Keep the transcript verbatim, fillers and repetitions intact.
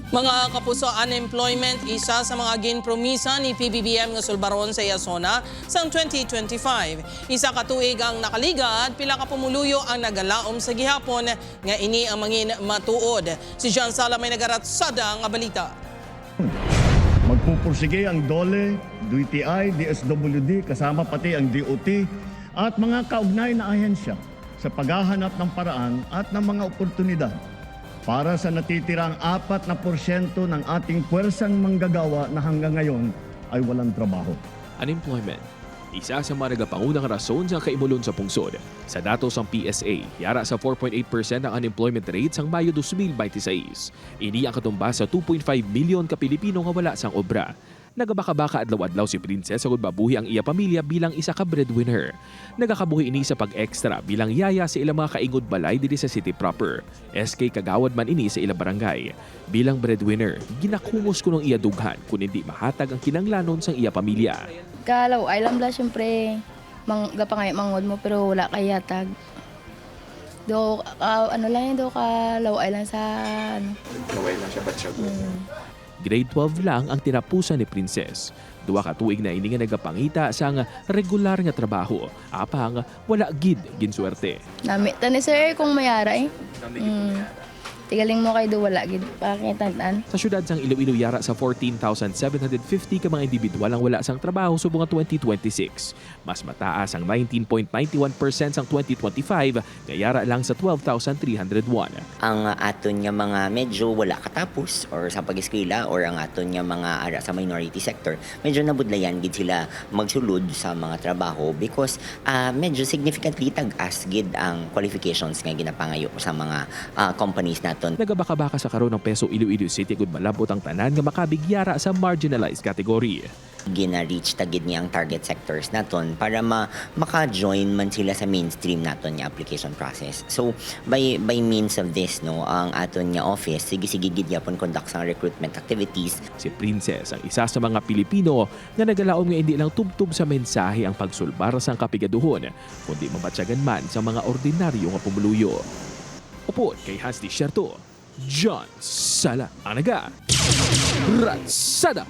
Mga kapuso, unemployment isa sa mga ginpromisa ni P B B M nga sulbaron sa iya SONA sang twenty twenty-five. Isa ka tuig ang nakaligad, pila ka pumuluyo ang nagalaom sa gihapon nga ini ang mangin matuod. Si John Sala may nagaratsada nga balita. Magpupursige ang DOLE, DTI, DSWD, kasama pati ang DOT at mga kaugnay na ahensya sa paghahanap ng paraan at ng mga oportunidad para sa natitirang apat na porsyento ng ating puwersang manggagawa na hanggang ngayon ay walang trabaho. Unemployment. Isa sa mga nagapangunang rason sa kaimulon sa pungsod. Sa datos sang P S A, yara sa four point eight percent ang unemployment rate sang Mayo dos mil binte seis. Ini ang katumbas sa two point five milyon ka Pilipino nga wala sang obra. Nagabakabaka adlaw-adlaw si Princess agud mabuhi ang iya pamilya bilang isa ka breadwinner. Nagakabuhi ini sa pag-extra bilang yaya sa ilang mga kaingod balay diri sa city proper. S K kagawad man ini sa ilang barangay. Bilang breadwinner, ginakumos kuno ang iya dughan kun hindi mahatag ang kinahanglanon sang iya pamilya. Kalaw-ay lang bala, siyempre, mang, gapangayo mangod mo, pero wala kay yatag. Do, ka, ano lang yun, do, kalaw-ay lang sa, ano. Kaway lang siya batsyagon. Mm. Grade twelve lang ang tinapusan ni Princess. Duha ka tuig na ini nga nagapangita sang regular nga trabaho, apang wala gid ginswerte. Nami, tani, sir, kung mayara, eh. Mm. Tigaling mo kay do, wala gid pakitandaan. Sa siyudad sang Iloilo, yara sa fourteen thousand seven hundred fifty ka mga individual ang wala sang trabaho subong nga twenty twenty-six. Mas mataas ang nineteen point nine one percent sang twenty twenty-five nga yara lang sa twelve thousand three hundred one. Ang aton nga mga medyo wala katapos or sa pag-eskwela or ang aton nga mga ara sa minority sector, medyo nabudlayan gid sila magsulod sa mga trabaho because ah, medyo significantly tag-as gid ang qualifications nga ginapangayo sa mga ah, companies naton. Nagabakabaka sa karon ang PESO Iloilo City agud malab-ot ang tanan nga makabig yara sa marginalized category. Gina-reach ta gid niya ang target sectors naton para ma maka-join man sila sa mainstream naton nga application process. So by by means of this, no, ang aton nga office sige-sige gid gyapon conduct sang recruitment activities. Si Princess ang isa sa mga Pilipino nga nagalaom nga hindi lang tubtob sa mensahe ang pagsulbar sang kapigaduhon, kundi mabatyagan man sa mga ordinaryo nga pumuluyo. Upod kay Hans Desierto, John Sala ang naga Ratsada.